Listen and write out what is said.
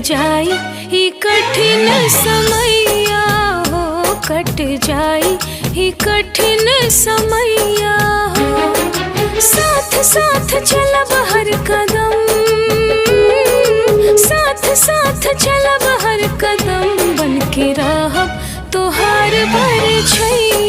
जाई ई कठिन समैया हो, कट जाई ई कठिन समैया हो। साथ साथ चलब हर कदम, साथ साथ चलब हर कदम, बन के रहब तोहार पर छैया।